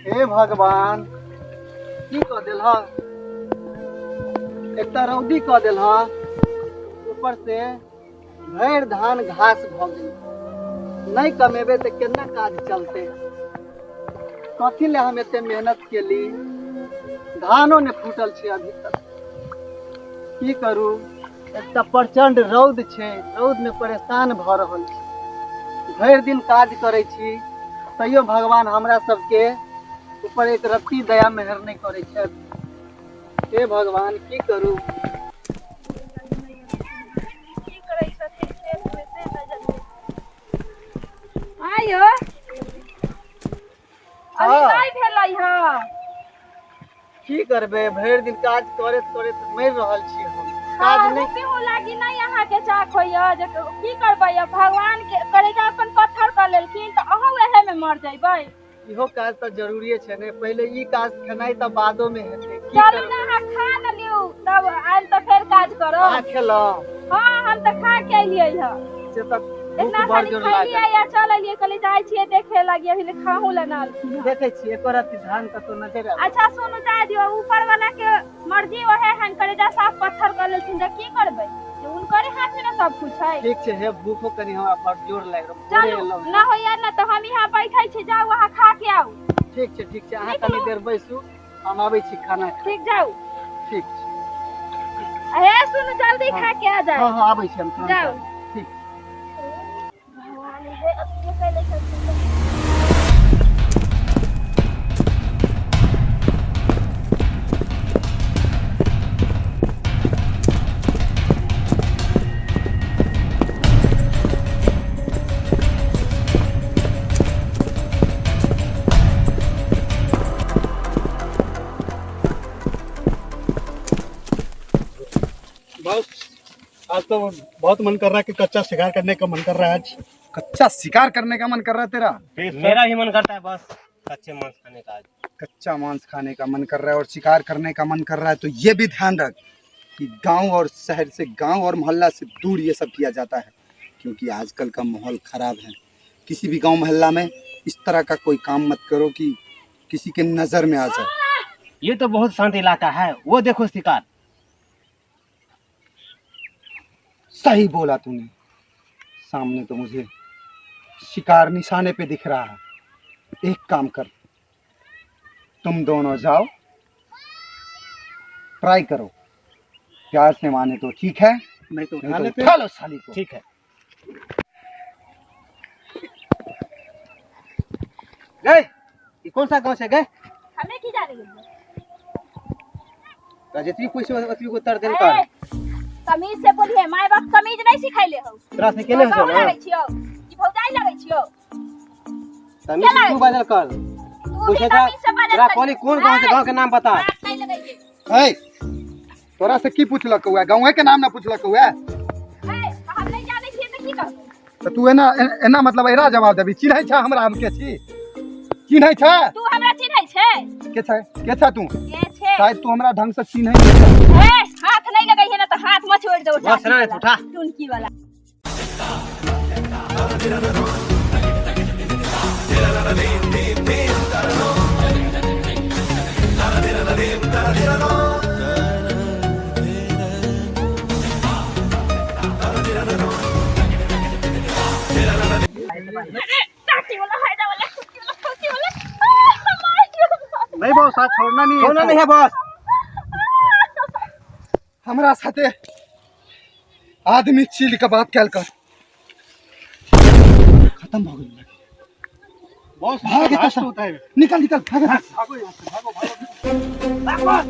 हे भगवान, की कऽ देलह? एकटा रौदी कऽ देलह, ऊपर से भरि धान घास भऽ गेल। नहि कमेबै तऽ केना काज चलतै? कथी लए हम एते मेहनत केली? धानो नहि फूटल छै अभी तक। की करू? एकटा प्रचंड रौद छै, रौदमे परेशान भऽ रहल छी। भरि दिन काज करै छी, तैयो भगवान हमरा सबके ऊपर एक रत्ती दया मेहर नहि करै छथि। हे भगवान, की करू? की करै छथिन खेतमे से नहि जानि। आयो, अभी नहि भेलै हँ। की करबै, भरि दिन काज करैत करैत मरि रहल छी हम। काज खाहू नहि पीहू लागी नहि अहाँके चाक होइए जे की करबै अब? भगवान के करेजा अपन पत्थर कऽ लेलखिन तऽ अहूँ एहे में मर जइबै। इहो काज तऽ जरूरिये छै ने। पहिले ई काज, खेनाइ तऽ बादो मे हेतै। की चलू ने, करबै? अहाँ खा ने लियौ, तब आयल तऽ फेर काज करब। अहाँ खेलहुँ? हँ, हम तऽ खा के एलियै हँ। से तऽ भूख इतना बड़ खाली जोर खैलियै लागल। या चल एलियै, कहलियै जाइ छियै देखे लागी, अभी ले खाहू ला ना अलखिन हँ। देखै छियै एको रत्ती धान कतौ नजर आबै? अच्छा सुनू, जाय दियौ, ऊपर वाला के मर्जी ओहे हन। करेजा साफ पत्थर कर लेलथिन तऽ की करबै? जे हुनकरे हाथ में ने सब कुछ है। ठीक छै। हे, भूखो कनि हमरा बड़ जोर लागि रहल, भोरे चलू एलहुँ। ना होइया ने तऽ हम यहाँ बैठे छी, जाउ अहाँ खा के आउ। ठीक छै, ठीक छै। अहाँ कनि देर बैसू, हम आबै छी खाना खा। ठीक, जाउ। ठीक छै। हे सुनू, जल्दी खा के आ जाउ। हँ हँ, आबै छी हम तुरन्त। जाउ। आबै छी। ठीक। भगवान हे अपने कैले छथिन। बस, आज तो बहुत मन कर रहा है कि कच्चा शिकार करने का मन कर रहा है आज। कच्चा शिकार करने का मन कर रहा है तेरा? मेरा भी मन करता है बस कच्चे मांस खाने का आज। कच्चा मांस खाने का मन कर रहा है और शिकार करने का मन कर रहा है, तो ये भी ध्यान रख कि गांव और शहर से, गांव और मोहल्ला से दूर ये सब किया जाता है, क्योंकि आजकल का माहौल ख़राब है। किसी भी गांव मोहल्ला में इस तरह का कोई काम मत करो कि किसी के नज़र में आ जाए। ये तो बहुत शांत इलाका है, वो देखो शिकार। सही बोला तूने, सामने तो मुझे शिकार निशाने पे दिख रहा है। एक काम कर, तुम दोनों जाओ, ट्राई करो, प्यार से माने तो ठीक है, नहीं तो उठा नहीं तो लेते। उठा लो साली को। ठीक है। गए, ये कौन सा गांव से गए? हमें की जाने गेलियै? जितनी पूछ उतनी को उत्तर देल ए, कर। तमीज से बोलिए, माय बाप तमीज नहीं सिखैले हौ। तोरा से केने तो हो ना? लगै छियौ ई भौजाई लगै छियौ? तमीज से तू बाजल कर। तू भी पूछे तमीज से बाजल तोरा कर। कहली कोन गांव से, गांव के नाम बता। बात नहीं लगैये। ए, तोरा से की पूछलक हुआ? गाँव के नाम ना पूछलक हुआ? ए, हम नहीं जानै छियै तऽ की कहबै? तऽ तू एना एना मतलब एना जवाब देबी? चिन्है छ हमरा? हम के छी, चिन्है छ? तू हमरा चिन्है छै? के छै, के छ तू? के छै? शायद तू हमरा ढंग से चिन्है नहि छ। ए, हाथ नहीं लगैहे ना तऽ हाथ मचोड़ि देबौ। बस ना, उठा। टुनकी वाला। टाटी वाला, हाइडा वाला, कुत्ती वाला, कुत्ती वाला। आ, मार दियो। नहीं बॉस, आज छोड़ना नहीं है छोड़ना इसको। नहीं है बॉस। हमरा साथे आदमी चिल के बात कैल कर, खत्म भऽ गेल। बॉस, भाग लास्ट एतऽ से। होता है। निकल निकल, भाग एतऽ से। भागो यहाँ से, भागो भागो। बॉस।